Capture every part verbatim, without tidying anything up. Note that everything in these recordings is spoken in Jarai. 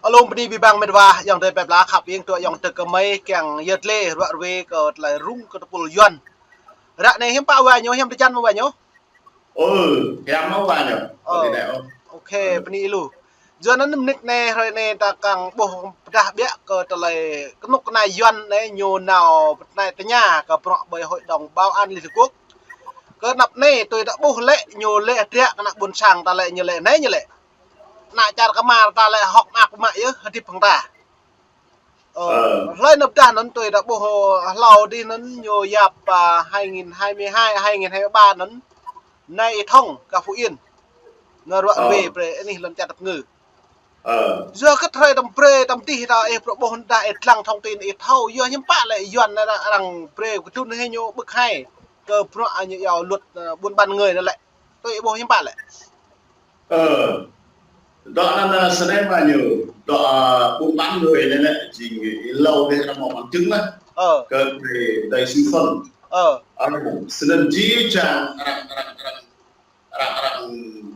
Alum bơni abih bang met wa, ayŏng adơi plơi pla khăp ing tơ ayŏng adơi kơmơi kiăng yơt lĕ ruă ruê kơ tơlơi rŭng kơ tơpul Yuan. Ră anai hiư̆m pă wa ñu, hiư̆m tơjăn wa ñu? Ơ, hiam mơ̆ wa ñu. Ơ. Ơ, tui anai ôh. Ok, bơni ih lu. Yua anŭn mơnit anai, hrơi anai ta kiăng ƀuh pơdah biă kơ tơlơi kơnuk kơna Yuan anai ñu nao pơtơnai tơña kơ bruă ƀơi Hội đồng Bảo an Liên Hiệp Quốc. Kơ anăp anai tui ta ƀuh lĕ ñu lĕ hơdră kơ ană ƀôn sang ta lĕ ñu lĕ anai ñu lĕ. Ană čar kơmar ta lĕ hơ̆k mơak mă yơh hơdip hăng ta. Ơ, hlơi nao pơdah anŭn tui ta ƀuh hlâo adih anŭn ñu yap, à, hai nghìn hai mươi hai, hai nghìn hai mươi ba anŭn. Anai ih thông kơ Phú Yên. Nao ruă ruê brơi anih lŏn čar tơpơngư. Yua kơ hrơi tơm brơi tơm dih ta ih prŏ ƀuh ta ih lăng thông tin ih thâo yua hiư̆m pă lĕ Yuan anai arăng brơi kơdŭn hĭ ñu bơ̆k hai kơ bruă ñu iâu luật, à, buôn bán người anai lĕ. Tui ih ƀuh hiư̆m pă lĕ? Ơ, dŏ anŭn, ơ, sơnai wa ñu, dŏ, ơ, buôn bán người anai lĕ, jing ih hlâo dih arăng hmâo bằng chứng lah. Ơ. Kơ tơlơi, tơlơi sui phân. Ơ. Ơ, sơnăn jih jang arăng, arăng, arăng, arăng, arăng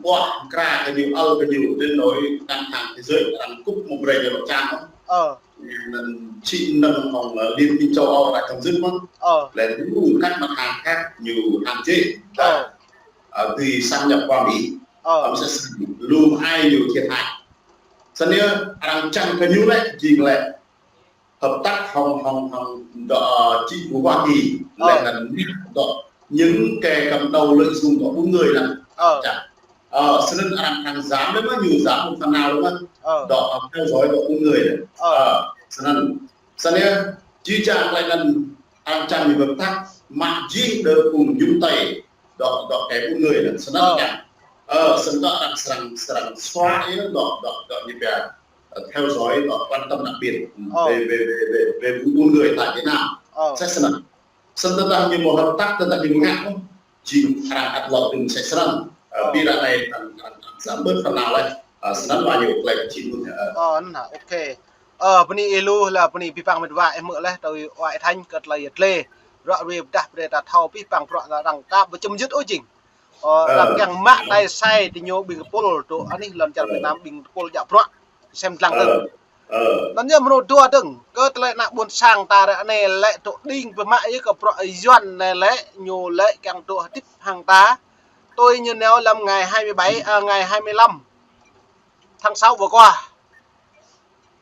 ƀuah mơkra kơ ñu, ăl kơ ñu, đến nỗi ngân hàng thế giới, arăng cấm hmâo brơi ñu lŏ čang. Ơ. Anŭn či anŭn hŏng, ơ, Liên minh châu Âu arăng chấm dứt mơ̆n. Ơ. Lĕ lu các mặt hàng khác ñu hạn chế. Ơ. Ơ, tui xâm nhập qua Mỹ. Ơ. Ơ, mơ̆ sĕ sĕ lu mơai ñu thiệt hại. Sơnai arăng čang kơ ñu lĕ, jing lĕ hợp tác hŏng, hŏng, hŏng dŏ, ơ, chính phủ Hoa Kỳ, ơ, lĕ anŭn dŏ những kẻ cầm đầu lợi dụng dŏ buôn người anŭn. Ơ. Čang. Ơ, sơnăn arăng, arăng giảm lĕ mơ̆ ñu giảm một phần nào lĕ mơ̆. Ơ. Dŏ, ơ, theo dõi dŏ buôn người anŭn. Ơ. Ơ, sơnăn. Sơnai, jih jang lĕ anŭn arăng čang ñu hợp tác mă jih đơ phung nhúng tay dŏ, dŏ kẻ buôn người anŭn, sơnăn. Ơ. Čang. Ơ, sơnăn arăng srăng, srăng xóa yơh dŏ, dŏ, dŏ ñu pia, ơ, theo dõi, dŏ quan tâm đặc biệt, ơ, về, về, về, về, về vụ buôn người tại Việt Nam. Ơ. Sĕ sơnăn. Sơnăn tơdah ñu hmâo hợp tác, tơdah ñu ngă, jing arăng ăt lŏ tơm sĕ sơnăn. Ơ, ơ, ƀiădah anai arăng, arăng, arăng giảm bớt phần nào lĕ. Ơ, sơnăn wa ñu tơlơi či mŭt, ơ. Ơ, anŭn hă, ok. Ơ, bơni ih lu lah, bơni abih bang met wa ih hmư̆ lĕ, tui wa ih tơña kơ tơlơi yơh tơlơi. Ruă ruê pơdah brơi ta thâo abih bang bruă arăng kơ ƀu čơm jưt ôh jing. Ơ, ơ, arăng kiăng mă tai sai tơ ñu ƀing tơpul dŏ anih lŏn čar Việt Nam ƀing tơpul djă bruă. Sem lăng tơ. Ơ, ơ. Anŭn yơh mơnuih dua dơ̆ng, kơ tơlơi ană ƀôn sang ta ră anai lĕ dŏ đing pơmă yơh kơ bruă Yuan anai lĕ, ñu lĕ kiăng dŏ hơdip hăng ta. Tui ñu nao lăm ngày hai mươi bảy, à, ngày hai mươi lăm tháng sáu vừa qua.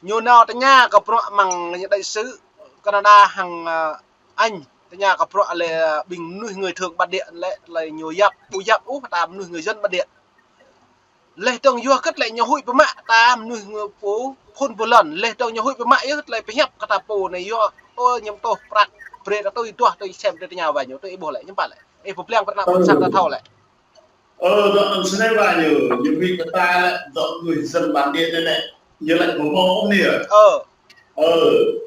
Ñu nao tơña kơ bruă mơ̆ng ñu đại sứ Canada hăng, ơ, Anh, tơña kơ bruă lĕ, ơ, ƀing mơnuih người Thượng bản địa lĕ, lĕ ñu yap, ƀu yap ôh ta mơnuih người dân bản địa. Leh dơ̆ng yua hơget lĕ ñu huĭ pơmă ta mơnuih người pô phun pô lŏn, leh dơ̆ng ñu huĭ pơmă yơh hơget lĕ pơhiăp kơ ta pô anai yua, ơ, ñu tŏh prăk, brơi ta tui duah tui sem tui tơña wa ñu, tui ih ƀuh lĕ, hiư̆m pă lĕ. Ih pơblang pơ ană ƀôn sang ta thâo lĕ. Ơ, dŏ anŭn sơnai wa ñu, ñu huĭ kơ ta lĕ, dŏ mơnuih dân bản địa anai lĕ, ñu lĕ hmâo hmâo anai. Ơ. Ơ,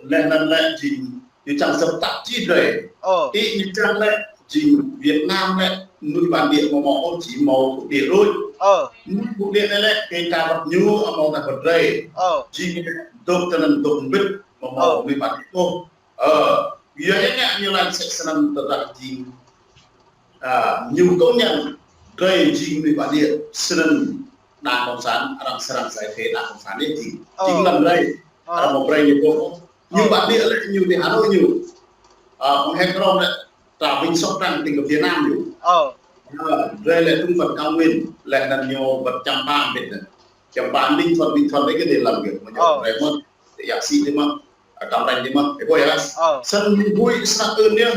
leh anŭn lĕ jing, ñu čang sơ̆p tăp čih drơi. Ơ. Ih ñu čang lĕ, jing Việt Nam lĕ, mơnuih bản địa hmâo hmâo ôh či hmâo thuộc địa đôč. Ơ. Mơnuih thuộc địa anai lĕ, kơ ta wơ̆t ñu, hmâo ta wơ̆t drơi. Ơ. Jing dŏ tơ anŭn dŏ mbĭt, hmâo hmâo mơnuih bản địa ôh. Ơ, yua anai ñu lăng sĕ sơnăn tơdah jing. À, ñu công nhận drơi jing mơnuih bản địa, sơnăn đảng cộng sản, arăng srăng giải thể đảng cộng sản anai jing. Ơ. Jing lăm drơi, ơ, arăng hmâo brơi ñu pô. Ñu bản địa lĕ ñu đi Hà Nội ñu. À, hŏng hek rong lĕ, ta Vinh Sóc Trăng, tỉnh Việt Nam ñu. Ơ. À, drơi lĕ tŭng phần cao nguyên, lĕ anŭn ñu wơ̆t Champa mbĭt anŭn. Champa Ninh Thuận, Ninh Thuận đấy cái đi làm việc mà ñu drơi mơ̆n. Yak si đi mơ̆n, à, Cam Ranh đi mơ̆n, ih ƀuh yơh. Ơ. Sơnăn ñu huĭ sơnăn ưn yơh,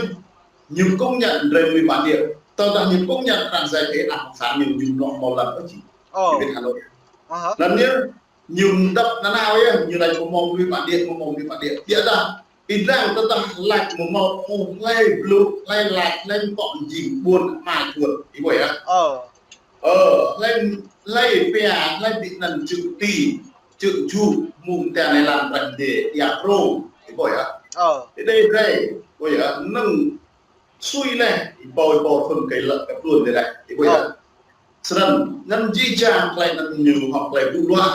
ñu công nhận drơi mơnuih bản địa. Tơdah ñu công nhận arăng giải thể đảng cộng sản ñu, ñu nŏ hmâo lăm ôh či. Ơ. Ñu ƀĭt Hà Nội. Aha. Anŭn yơh, ñu dăp nanao yơh, ñu laĭ hmâo mơnuih bản địa, hmâo mơnuih bản địa. Biă dah, ih lăng tơdah laĭ hmâo ôh hlơi blŭ, hlơi laĭ, hlơi pŏk jing ƀuôn Ama Thuôt, ih ƀuh yơh. Ơ. Ơ, hlơi, hlơi pia, hlơi ƀing anŭn čư̆ ti, čư̆ ju, mơ̆ng tơnai lăm rah dê, ia prong, ih ƀuh yơh. Ơ. Ih dê dê, ƀuh yơh, nơ̆ng sui leh, ih ƀuh, ih ƀuh thun kơi lăk kơ plun dê leh, ih ƀuh yơh. Ơ. Sơnăn, anŭn jih jang tơlơi anŭn ñu hŏk tơlơi blŭ luar.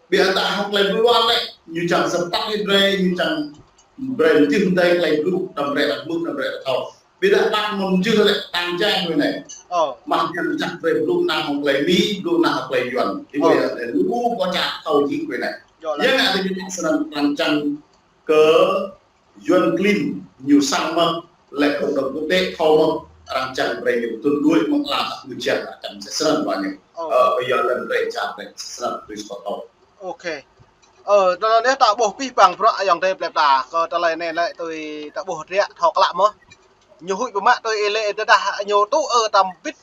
Biă dah hŏk tơlơi blŭ luar lĕ, ñu čang sơtăk hĭ drơi, ñu čang brơi mơtih mơdơi tơlơi blŭ, đăm brơi ta hmư̆, đăm brơi ta thâo. Biă dah ƀă mơ̆n jưh lĕ, tang jai kơ anai. Ơ. Mă jang čang brơi blŭ nao hŏng tơlơi Mi, blŭ nao hŏng tơlơi Yuan. Ih ƀuh yơh, lu kơ čang thâo jing kơ anai. Yua lĕ. Yua ngă tơ ñu srăng arăng čang kơ Yuan klin ñu sang mơ̆, lĕ cộng đồng quốc tế thâo mơ̆, arăng čang brơi ñu tŭn đuaĭ mơ̆ng ala ngư čang arăng čang sĕ srăng ba ñu. Ơ, yua lĕ brơi čang brơi srăng tui sô tâo. Ok. Ơ, tơlơi anai ta ƀuh pih pang bruă ayŏng adơi plei pla. Kơ tơlơi anai lĕ tui ta ƀuh hơdră thâo klă mơ̆. Ñu huĭ pơmă tui ih lĕ tơdah ñu tŭ ơ tam bit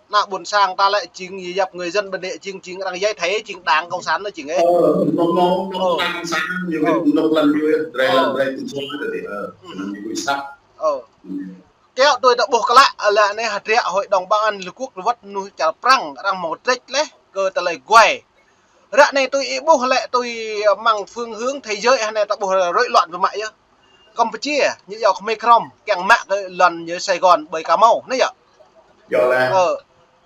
ană ƀôn sang ta lĕ jing yap người dân bản địa jing jing arăng yai thai jing đảng cộng sản anai jing ĕ. Ơ, nŏk nŏk nŏk đảng cộng sản ñu nŏk lăn ñu ĕ, drơi lăn drơi tui sô tơdơi. Ơ, ñu huĭ săk. Ơ. Kiăo tui ta ƀuh klă lĕ anai hơdră Hội đồng Bảo an Liên Hợp Quốc wơ̆t mơnuih čar Prăng arăng mơ̆ trĕč lĕ kơ tơlơi guai. Ră anai tui ih ƀuh lĕ tui mơ̆ng phương hướng thế giới anai ta ƀuh rối loạn pơmă yơh. Campuchia, ñu yua Khmer Krom, kiăng mă kơ lŏn ñu Sài Gòn ƀơi Cà Mau, anai yơh. Yua lĕ. Ơ,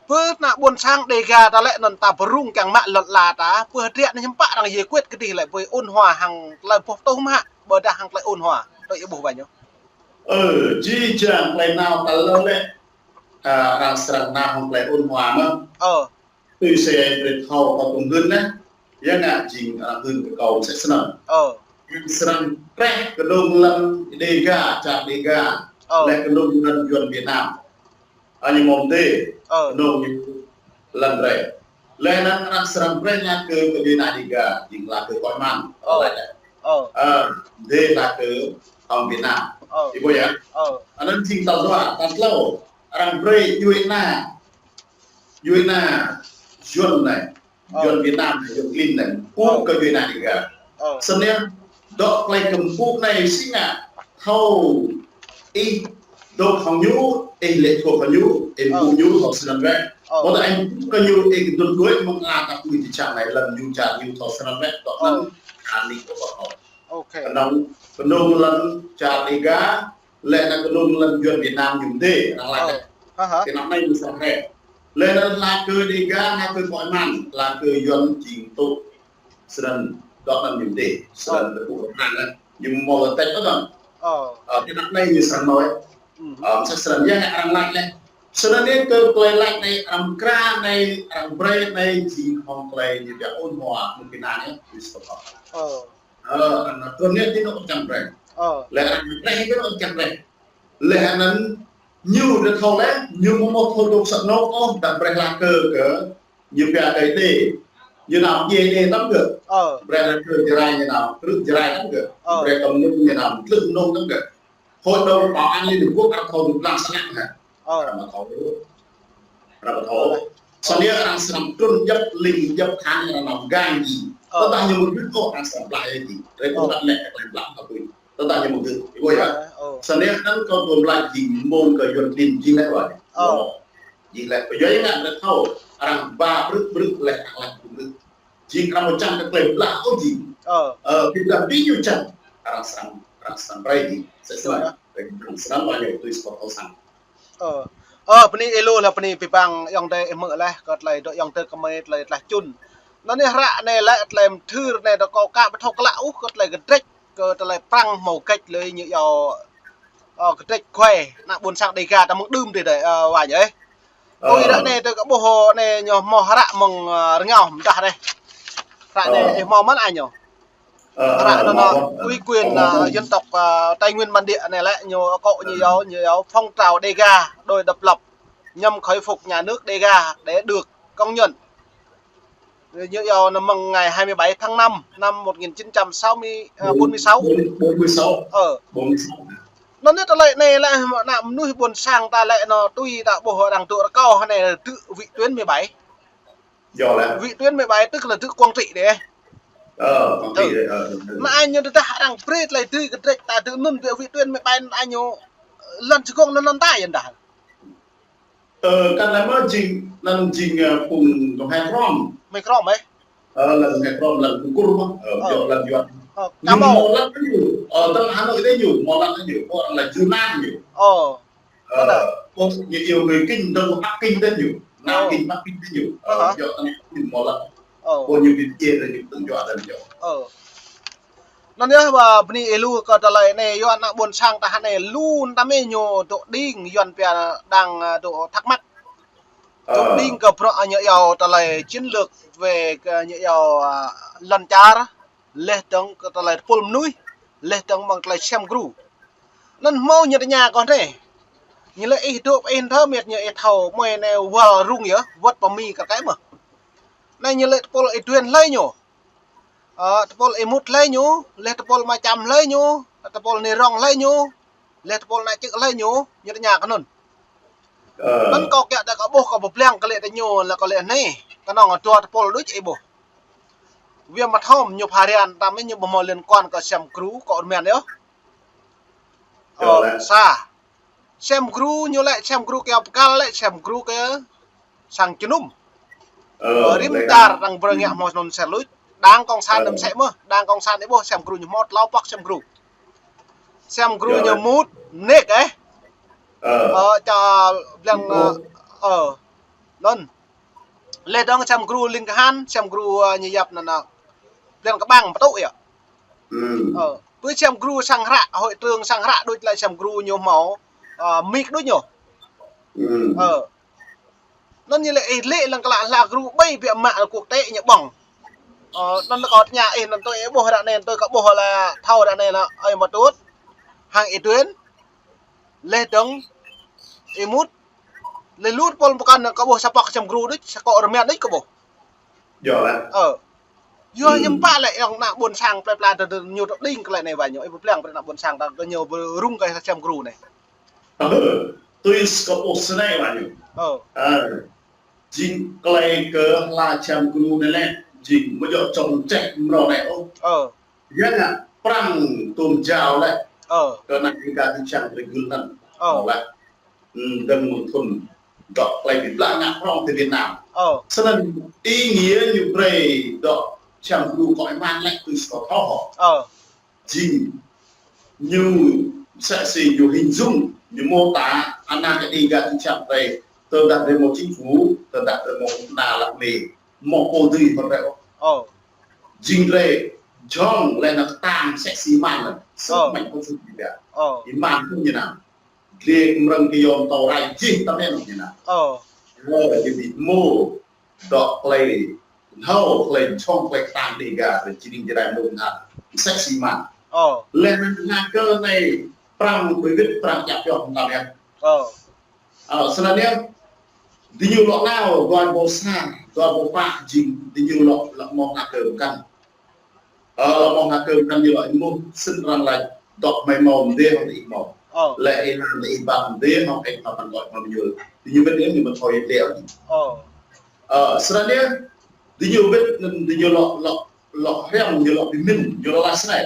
pơ ană ƀôn sang Đêga ta lĕ anŭn ta pơrŭng kiăng mă lŏn ala ta, pơ hơdră anai hiư̆m pă arăng giải quyết kơ dih lĕ ƀơi ôn hòa hăng tơlơi boh tuh mă, ƀôdah hăng tơlơi ôn hòa, tui ih ƀuh ba ñu. Ơ, či čang tơlơi nao ta lơ lĕ, a, arăng srăng nao hăng tơlơi ôn hòa mơ̆. Ơ. Tui sĕ brơi thâo kơ tŭng hưn anai, yua ngă jing arăng hưn kơ kâo sĕ srăng. Ơ. Arăng srăng prĕh kơnơ̆ng lăn Đêga, čar Đêga, lĕ kơnơ̆ng lăn Yuan Việt Nam. Anai mơ̆ng tê, kơnơ̆ng ñu lăn brơi. Lĕ anŭn arăng srăng prĕh laĭ kơ kơ Yuan Đêga, jing laĭ kơ kơmăn, laĭ. Ơ, dê laĭ kơ hăng Việt Nam. Ih ƀuh yơh. Anŭn jing tal dua, tal klâo, arăng brơi Yuan Yuan anai, Yuan anai, Yuan Việt Nam anai, Yuan klin anai, pŭ kơ Yuan anai Đêga. Snăn, dŏ tơlơi kơmpŭ anai si ngă, thâo ih dŏ hăng ñu, ih lĕ thâo kơ ñu, ih pŭ ñu thâo snăn wĕ. Ƀôdah ih pŭ kơ ñu, ih kơdŭn đuaĭ mơ̆ng ala ta pui ti čang anai, lăm ñu čar ñu thâo snăn wĕ, dŏ anŭn, anai kơ ƀă thâo. Kơnơ̆ng, kơnơ̆ng lăn čar Đêga, lĕ anŭn kơnơ̆ng lăn Yuan Việt Nam ñu dê, arăng laĭ. Kơnơ̆ng anai ñu srăng hĕ. Lĕ anŭn laĭ kơ Đêga, laĭ kơ kơmăn, laĭ kơ Yuan jing tŭ. Snăn dŏ anŭn ñu dê, snăn tơpŭ kơmăn anŭn. Ñu mơ̆ lĕ tĕč anŭn. Ơ, kơnơ̆ng anai ñu srăng mơ̆. Ơ, msĕ snăn yơh arăng laĭ lĕ. Snăn anai kơ tơlơi laĭ anai, arăng kra anai, arăng brơi anai, jing hŏng tơlơi ñu biă ôn hòa, mơ̆ng kơ anai, ñu srăng mơ̆. Ơ, anŭn trŭn anai ti anŭn čang brơi. Lĕ anŭn brơi ti anŭn čang brơi. Lĕ anŭn ñu dê thâo lĕ, ñu mơ̆ mơ̆ thâo dŏ sat nŏk ôh, đăm brơi laĭ kơ, kơ ñu pia đơi đê. Ñu nao djai đê tăm gơ̆. Brơi laĭ kơ Jarai ñu nao, krư̆ Jarai tăm gơ̆. Brơi kơ mơnuih ñu nao, tlưh mơnuih tăm gơ̆. Hội đồng Bảo an Liên Hợp Quốc arăng thâo dŭm lăng sơnăk hă. Arăng mă thâo. Arăng mă thâo. Snăn arăng srăng trŭn djăp ling djăp than arăng nao gang jing. Tơdah ñu mơ̆ gưt ôh arăng srăng blah jing. Rei kơ tăt lĕ kơ blah kơ pui. Tơdah ñu mơ̆ gưt. Ih ƀuh yơh. Snăn anŭn kơ ƀuh blah jing mơ̆ng kơ Yuan klin jing lĕ wa. Jing lĕ. Pơ yua ngă brơi thâo. Arăng ba brư̆ brư̆ lĕ arăng laĭ brư̆. Jing arăng mơ̆ čang kơ tơlơi blah ôh jing. Ơ, ƀiădah ƀing ñu čang. Arăng srăng, arăng srăng brơi jing. Sĕ srăng. Arăng srăng ba ñu tui sô tâo sang. Ơ. Ơ, bơni ih lu lĕ bơni pih pang ayŏng adơi ih hmư̆ leh, kơ tơlơi dŏ ayŏng adơi kơmơi tơlơi tlaih čun. Anŭn anai hră anai lĕ tơlơi mthưr anai dŏ kâo ka ƀu thâo klă ôh, kơ tơlơi kơdrĕč, kơ tơlơi Prăng hmâo kĕč lĕ ñu yua, ơ, kơdrĕč guai, ană ƀôn sang Đêga ta mơ̆ng đưm tơdơi, ơ, wa ñu ĕh. Ơ. Ơ, hră anai tơ kơ ƀuh anai ñu hmâo hră mơ̆ng, ơ, rơngiao mơdah anai. Hră anai ih hmâo mơ̆n ai ñu. Hră anŭn, ơ, quy quyền, ơ, dân tộc, ơ, Tây Nguyên bản địa anai lĕ ñu akŏ ñu yua, ñu yua phong trào Đêga đòi độc lập nhằm khôi phục nhà nước Đêga để được công nhận. Ñu yua anŭn mơ̆ng ngày hai mươi bảy tháng năm năm một nghìn chín trăm sáu mươi, ơ, bốn mươi sáu. Bốn mươi sáu. Ơ. Bốn mươi sáu. Anŭn anai tơlơi anai lĕ ană mơnuih ƀôn sang ta lĕ anŭn tui ta ƀuh arăng dŏ rơkâo anai dŏ vị tuyến mười bảy. Yua lĕ. Vị tuyến mười bảy tức là dŏ Quảng Trị đê. Ơ, Quảng Trị đê, ơ, ơ. Anŭn ai ñu tơdah arăng brơi tơlơi dưi kơdrĕč ta dŏ anŭn dŏ vị tuyến mười bảy anŭn ai ñu lŏn čơgông anŭn lŏn ta yơh dah. Ơ, kăn lĕ mơ̆ jing, anŭn jing, ơ, phung dŏ Khmer Krom. Khmer Krom ĕh. Ơ, lŏn Khmer Krom, lŏn phung Kur mơ̆. Ơ, dŏ lŏn Yuan. Ơ, ñu mơ̆ lŏn ñu. Ơ, tơl Hà Nội đê ñu, mơ̆ lŏn ñu. Ơ, lŏn Yunan ñu. Ơ. Ơ, ơ, ñu yua người Kinh, dŏ Bắc Kinh đê ñu. Nam Kinh, Bắc Kinh đê ñu. Ơ, dŏ tơl ñu mơ̆ lŏn. Ơ. Ơ, ñu ƀu djơ̆ đê ñu, tơl dŏ đê ñu. Ơ. Anŭn yơh, ơ, bơni ih lu kơ tơlơi anai, yua ană ƀôn sang ta anai lu tơm ih ñu dŏ đing, Yuan pia đang, ơ, dŏ thắc mắc. Dŏ đing kơ bruă ñu yua tơlơi chiến lược về kơ ñu yua, ơ, lŏn čar. Laih dơ̆ng kơ tơlơi tơpul mơnuih, laih dơ̆ng mơ̆ng tơlơi sem gru. Anŭn hmâo ñu tơña kơ anai. Ñu lĕ ih dŏ ih thơ mĕt ñu ih thâo mơi anai wăl rŭng yơh, wơ̆t pơ Mi kar kaĭ mơ̆. Anai ñu lĕ tơpul Ih Duen hlơi ñu. Ơ, tơpul Ih Mŭt hlơi ñu, laih tơpul Ma Čăm hlơi ñu, tơpul Ni Rong hlơi ñu, laih tơpul Nă Čư̆ hlơi ñu, ñu tơña kơ anŭn. Ơ. Anŭn kâo kiăng đa kâo ƀuh kâo pơblang kơ lĕ tơ ñu lĕ kơ lĕ anai. Kơnơ̆ng dua tơpul đôč ih ƀuh. Wia mă thom ñu pharian tam ñu ƀu hmâo liên quan kơ sem gru kơ rơmen yơh. Ơ, sa. Sem gru ñu lĕ sem gru kơ pơkăl lĕ sem gru kơ sang jơnum. Ơ, rĭm čar arăng brơi ngă hmâo anŭn sel luč. Đảng Cộng sản năm sek mơ̆, Đảng Cộng sản ih ƀuh sem gru ñu hmâo tlâo păk sem gru. Sem gru ñu mŭt mơnek eh. Ơ, ča blang, ơ, anŭn. Laih dơ̆ng sem gru ling kahan, sem gru, ơ, ñu yap anŭn, ơ, blang kơƀang pơtŭ yơh. Ơ, pơ sem gru sang hră, hội trưởng sang hră đôč lĕ sem gru ñu hmâo, ơ, mik đôč ñu. Ơ. Anŭn ñu lĕ ih lĕ lăng kơ lă hla gru ƀai biă mă quốc tế ñu ƀơ̆ng. Ơ, anŭn lĕ kâo tơña ih anŭn tui ih ƀuh ră anai, anŭn tui kâo ƀuh lĕ thâo ră anai lĕ, ơi mă tŭt. Hăng Ih Duen. Laih dơ̆ng Ih Mŭt. Laih lu tơpul pơkŏn kâo ƀuh sa păk sem gru đôč, sa kơ rơmen đôč kâo ƀuh. Yơh lĕ. Ơ. Yua hiư̆m pă lĕ yơh ană ƀôn sang plơi pla tơ tơ ñu tơ đing kơ lĕ anai wa ñu. Ih pơblang brơi ană ƀôn sang ta kơ ñu ƀu rŭng kơ sem gru anai. Ơ, tui kâo ƀuh snei wa ñu. Ơ. Ơ. Jing klei kơ hla sem gru anai lĕ, jing mơ̆ yơh čŏng čeh mrâo anai ôh. Ơ. Yua anŭn prăng tŭm jao lĕ. Ơ. Kơ ană Dega ti čang brơi gưl anŭn. Ơ. Ơ lĕ. Ơ, dơ̆ng mơ̆ng thŭn dŏ klei bi blah ngă prŏng ti Việt Nam. Ơ. Snăn ý nghĩa ñu brơi dŏ sem gru kơ Iman lĕ tui kâo thâo hŏ. Ơ. Jing ñu msĕ si ñu hình dung, ñu mô tả ană Dega ti čang brơi, tơdah brơi mâo chính phủ, tơdah brơi mâo na lăk mê, mâo pô dưi hŏ brơi. Ơ. Jing brơi jhŏng lĕ ană ktang msĕ si Iman lĕ. Ơ. Sức mạnh của sự gì cả. Ơ. Iman cũng như nào. Dlê kơ mrơ̆ng kơ yom tâo rai jih tơmen ñu nă. Ơ. Ơ, jing bi hmô dŏ klei hnâo, klei jhŏng, klei ktang Dega, klei jing jrai mơ̆ng hă. Msĕ si Iman. Ơ. Lĕ anăn hla kơ anai prăng bi wĭt prăng čăp čŏh mtam yơh. Ơ. Ơ, snăn yơh. Diñu lŏ nao, dua rơbâo sa, dua rơbâo pă jing, diñu lŏ, lŏ mơ̆ng hla kơ mkăn. Ơ, lŏ mơ̆ng hla kơ mkăn ñu lŏ ih ƀuh, snăn arăng laĭ, dŏ hmei mâo mdê hŏng ih mâo. Ơ. Lĕ ih lăng lĕ ih ƀă mdê hŏng ih mâo păn dŏ mâo mñul. Diñu wĭt yơh ñu mă thâo yơh lĕ. Ơ. Ơ, snăn yơh, diñu wĭt, anăn diñu lŏ, lŏ, lŏ hriăm, ñu lŏ bi mĭn, ñu lŏ laĭ snei.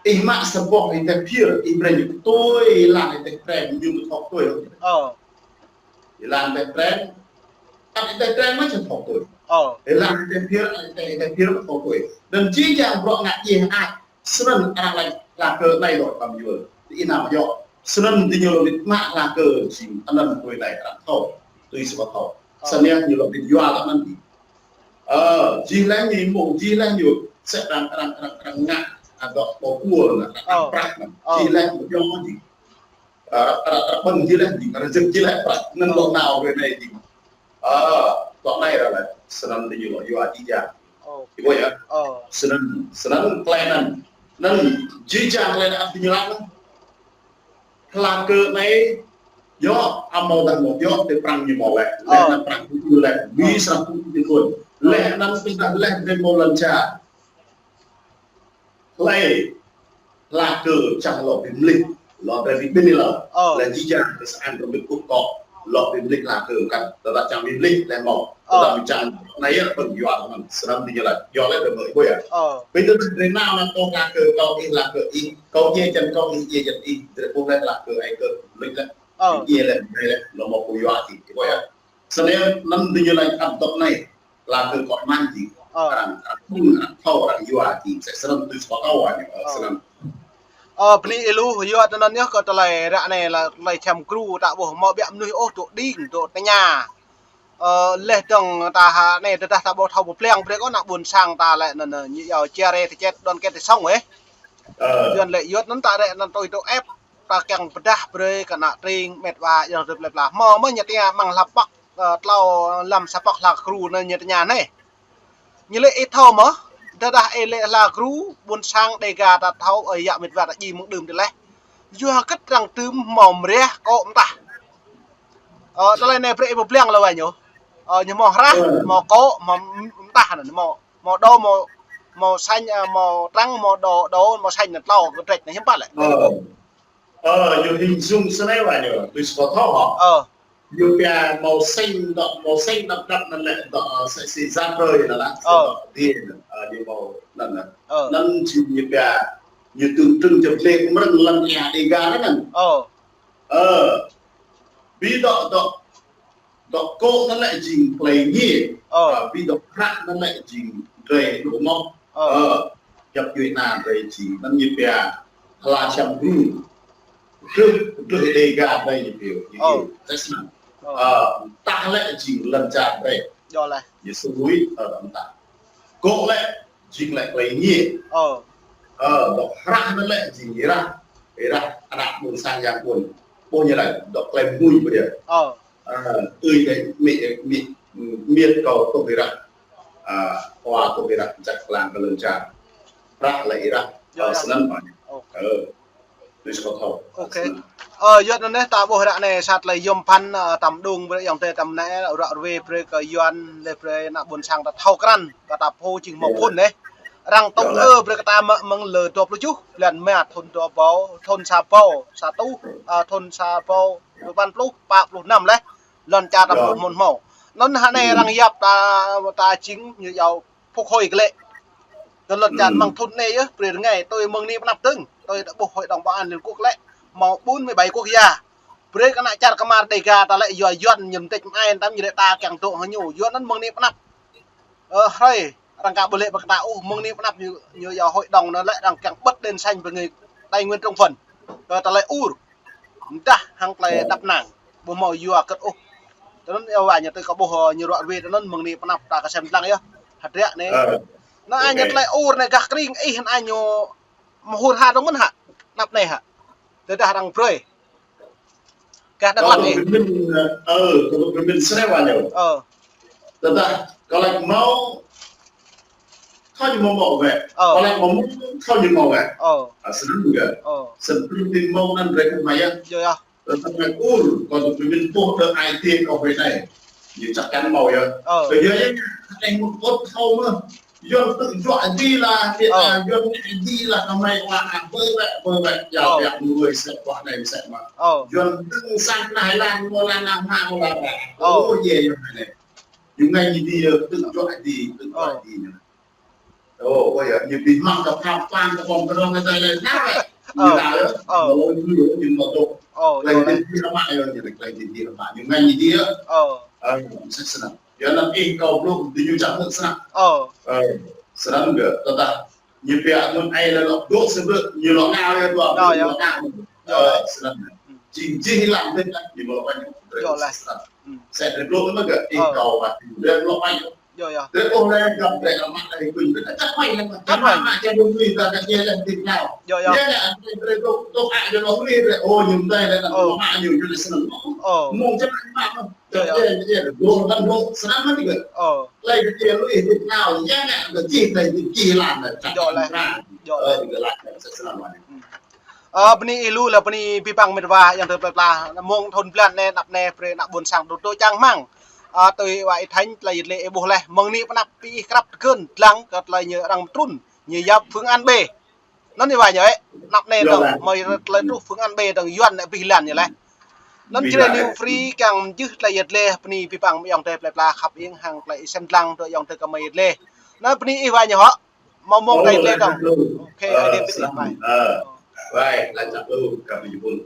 Ih mă sa boh ih teh phiơr, ih brơi ñu tui, ih lăng ih teh preng, ñu mă thâo tui. Ơ. Ih lăng ih teh preng, ăt ih teh preng mă čang thâo tui. Ơ. Ih lăng ih teh phiơr, ăt ih teh, ih teh phiơr mă thâo tui. Anăn jih jang bruă ngă djai hơăi, snăn arăng laĭ hla kơ anai dŏ pơm yua. Ti ih nao mă yơh. Snăn diñu lŏ wĭt mă hla kơ jing anăn tui anai arăng thâo. Tui si ƀă thâo. Ơ. Snăn yơh ñu lŏ wĭt yua lă anăn. Ơ, jih leh ñu mơ̆ng, jih leh ñu, msĕ arăng, arăng, arăng, arăng ngă, a, dŏ ƀâo kuôl anăn, arăng prăk anăn. Ơ. Jih leh ñu yơh jih. Ơ, arăng, arăng ƀơ̆ng jih leh jih, arăng jơ̆k jih leh prăk. Anăn lŏ nao ră anai jih. Ơ, dŏ anai ră leh, snăn diñu lŏ yua jih jang. Ơ. Ih ƀuh yơh. Ơ. Snăn, snăn klei anăn. Anăn jih jang klei anăn diñu lăng. Hla kơ anai, yơh, amâodah mâo yơh, ti prăng ñu mâo leh. Leh anăn prăng ñu leh, ƀing srăng tŭ ti khul. Leh anăn tơdah leh ti mâo lăn čar. Hlei, hla kơ čang lŏ bi mlih, lŏ bi mlih leh. Leh jih jang kơ sa an rơbit kŭk kŏ, lŏ bi mlih hla kơ mkăn, tơdah čang bi mlih leh mâo. Tơdah čang anai yơh pơm yua mơ̆n, snăn diñu leh, yua leh dơ̆ng mơ̆ ih ƀuh yơh. Ƀing tơdah drei nao nao kơ hla kơ kâo ih hla kơ ih, kâo djai jăn kâo ih djai jăn ih, drei ƀuh leh hla kơ ai kơ, mlih leh. Ih djai leh, mlih leh, lŏ mâo pô yua ih, ih ƀuh yơh. Snăn anăn diñu leh ăt dŏ anai, hla kơ kŏ măn jing. Arăng, arăng ƀuh, arăng thâo, arăng yua jing, msĕ snăn tui si ƀă thâo anăn, ơ, snăn. Ơ, bơni ih lu, yua anăn yơh kơ tơlơi ră anai lĕ tơlơi sem gru ta ƀuh mâo biă mnuih ôh dŏ đing, dŏ tơña. Ơ, leh dơ̆ng ta hă anai tơdah ta ƀu thâo pơblang brơi kơ ană ƀôn sang ta lĕ anăn, anăn, ñu yua chia rẽ tơčet đoàn kết ti sŏng, ơ. Ơ. Yuăn lĕ yua anăn ta rĕ anăn tui tui ĕp, ta kiăng pơdah brơi kơ ană tring, mĕt wa, yua tui plei pla. Mâo mơ̆ ñu tơña mơ̆ng hlăp păk, ơ, tlâo lăm sa păk hla gru anăn ñu tơña anai. Ñu lĕ ih thâo mơ̆, Tơdah ih lĕ hla gru, ƀôn sang Dêga ta thâo, ơi yă mĕt wa ta djai mơ̆ng đưm tơleh. Yua hơget arăng tŭm hmâo mriah kô̆ mơtah. Ơ, tơlơi anai brơi ih pơblang lơ wa ñu. Ơ, ñu hmâo hrah, hmâo kô̆, hmâo mơtah anŭn, hmâo, hmâo đô, hmâo, hmâo sañ, ơ, hmâo trắng, hmâo đô, đô, hmâo sañ anŭn tlâo kơ drĕč anŭn hiư̆m pă lĕ. Ơ, ñu hình dung snei wa ñu, tui sô thâo hŏ. Ơ. Ñu pia màu xanh dŏ, màu xanh đăp đăp anŭn lĕ dŏ, ơ, sĕ si za brơi anŭn lah, sĕ dŏ dih anŭn, ơ, ñu màu anŭn anŭn. Anŭn či ñu pia, ñu tŭ trưng jơp lĕ mrơ̆ng lăng ia Dêga anŭn. Ơ. Ơ. Ƀing dŏ, dŏ, dŏ kô̆ anŭn lĕ jing tơlơi ngiê. Ơ. Ơ, ƀing dŏ hrah anŭn lĕ jing drơi dŏ mŏk. Ơ. Ơ, djŏp djuai anŭn drơi jing, anŭn ñu pia hla čăm gru. Truh, truh Dêga drơi ñu pia, ñu pia. Tơsnăn. Ơ, mơtah lĕ jing lŏn čar drơi. Yơh lĕ. Ñu sui, ơ, mơtah. Kô̆ lĕ jing lĕ tơlơi ngiê. Ơ. Ơ, dŏ hrah anŭn lĕ jing hrah. Hrah ană ƀôn sang yang ƀôn. Ƀuh ñu lĕ, dŏ tơlơi mui ƀu djơ̆. Ơ. Ơ, tui dêh, mĭ, mĭ, mĭt kâo tŭ hrah. Ơ, wa tŭ hrah, jak lăng kơ lŏn čar. Hrah lĕ hrah. Yơh, ơ, yơh. Snăn mơ̆n. Ơ. Tui sô thâo. Ơ, snăn. Ơ, yua anŭn anai ta ƀuh ră anai sa tơlơi yôm phăn, ơ, tăm đung brơi ayŏng adơi tăm anai, ră ruai brơi kơ Yuan, lĕ brơi ană ƀôn sang ta thâo krăn, kơ ta pô jing hmâo phŭn anai. Arăng tŭ ư brơi kơ ta mơ̆ng lơ dua pluh tơjuh, blan ma thŭn dua rơbâo, thŭn sa rơbâo, sa rơtuh, ơ, thŭn sa rơbâo, dua păn pluh, pă pluh năm lĕ. Lŏn čar ta ƀu hmâo hmâo. Anŭn hă anai arăng yap ta, ta jing ñu yua phục hồi kơ lĕ. Tơ lŏn čar mơ̆ng thŭn anai yơh, brơi rơngai, tui mơ̆ng anai pơanăp dơ̆ng, tui ta ƀuh Hội đồng Bảo an Liên Quốc lĕ, hmâo bốn mươi bảy quốc gia. Brơi kơ ană čar kơmar Dêga ta lĕ yua Yuan ñu mơtĕč mơai tăm ñu lĕ ta kiăng dŏ hăng ñu, yua anŭn mơ̆ng anai pơanăp. Ơ, hrơi, arăng ka ƀu lĕ brơi kơ ta ôh, mơ̆ng anai pơanăp ñu, ñu yua hội đồng anŭn lĕ arăng kiăng bật đèn xanh brơi ngơi Tây Nguyên trong phần. Kơ tơlơi ur. Mơdah hăng tơlơi đăp năng. Ƀu hmâo yua hơget ôh. Tơnŭn yua wa ñu tui kơ ƀuh, ơ, ñu ră ruai tơnŭn mơ̆ng anai pơanăp ta kơsem lăng yơh. Hơdră anai. Ơ. Anŭn ñu tơlơi ur anai gah kring ih anŭn ñu mơhur ha dong mơ̆n hă. Anăp anai hă. Tơdah arăng brơi. Gah Dak Lak ih. Kâo pơmĭn, ơ, kâo pơmĭn snei wa ñu. Ơ. Tơdah kâo laĭ hmâo, thâo ñu hmâo hmâo wĕ. Ơ. Kâo laĭ hmâo, thâo ñu hmâo wĕ. Ơ. Ơ, snăn gơ̆. Ơ. Snăn pơmĭn hmâo anŭn drơi kơ hmâo yơh. Yơh, yơh. Tơdah anai ur, kâo pơmĭn pô đơ ai tiê kâo wĕ anai. Ñu chắc chắn hmâo yơh. Ơ. Kơ yơh yơh, anai mŭt ôt thâo mơ̆. Yuan tŭ juă dih lah, Yuan dih lah kơ hmâo wa, bơ wĕ, bơ wĕ, yua pia mơnuih sĕ wa anai sĕ mă. Yuan tŭ sang Thái Lan, mơ̆ lăng nao mă, mơ̆ lăng nao. Ơ, yơh, yơh, anai. Ñu ngă ñu dih, tŭ juă dih, tŭ juă dih ñu. Ơ, ơ, yơh, ñu ƀu mă kơ pham pang kơ ƀong kơ rong kơ tai lĕ, nao lĕ. Ñu nao yơh, mơ̆ lŏ ñu, ñu mă tŏ. Ơ, klei dih dih mă yơh, ñu klei dih dih mă. Ñu ngă ñu dih yơh. Ơ. Ơ, sĕ snăn. Yua anŭn ih kâo blŭ, dih ñu čang mơ̆ snăk. Ơ. Ơ, snăn gơ̆, tơdah ñu pia anŭn ai lĕ lŏ dŏ sơbơ̆, ñu lŏ ngă yơh dua, lŏ ngă. Ơ, snăn. Jing jih lăng tĕt, ñu lŏ pañ. Yơh lĕ. Sĕ drơi blŭ mơ̆ gơ̆, ih kâo wa, drơi lŏ pañ. Yơh, yơh. Drơi ôh lĕ găp drơi amat lĕ kuñ drơi. Čăk pañ lĕ. Čăk pañ. Amat čang dong lui ta kơ ñu lĕ tĭp nao. Yơh, yơh. Ñu lĕ drơi dŏ, dŏ a ñu lŏ lui drơi. Ôh, ñu mơtai lĕ, anŭn mă ñu, ñu lĕ snăn. Mơ̆ng čăk amat. Yơh, yơh. Yơh, yơh, dŏ, dŏ, dŏ, snăn mă ñu. Ơ. Lĕ kơ ñu lui tĭp nao, yơh, yơh, kơ jih, lĕ jih, jih lăng, lĕ čăk. Yơh lĕ. Yơh lĕ. Ơ, bơni ih lu lĕ bơni abih bang mĕt wa ayŏng adơi plơi pla. Mơ̆ng thŭn blan anai, anăp anai, brơi ană ƀôn sang dŏ dŏ čang hmang. Ơ, tui wa ih Thanh, tơlơi yit lĕ ih ƀuh leh. Mơ̆ng anai pơanăp ih krăp tơgŭn, dlăng kơ tơlơi ñu arăng pơtrŭn. Ñu yap phương án B. Anŭn ih wa ñu ĕ. Anăp anai dong, mơi tơlơi truh phương án B dong Yuan anai abih lan ñu leh. Anŭn Jrai News Free kiăng mơjưh tơlơi yit lĕ, bơni abih bang ayŏng adơi plơi pla khăp ing hăng tơlơi ih sem dlăng dŏ ayŏng adơi kơ mơi yit lĕ. Anŭn bơni ih wa ñu hŏ. Mơ̆ng mơ̆ng tơlơi yit lĕ dong. Ơ, snăn. Ơ. Wai, laĭ čăk lu, kơ ƀing ƀun.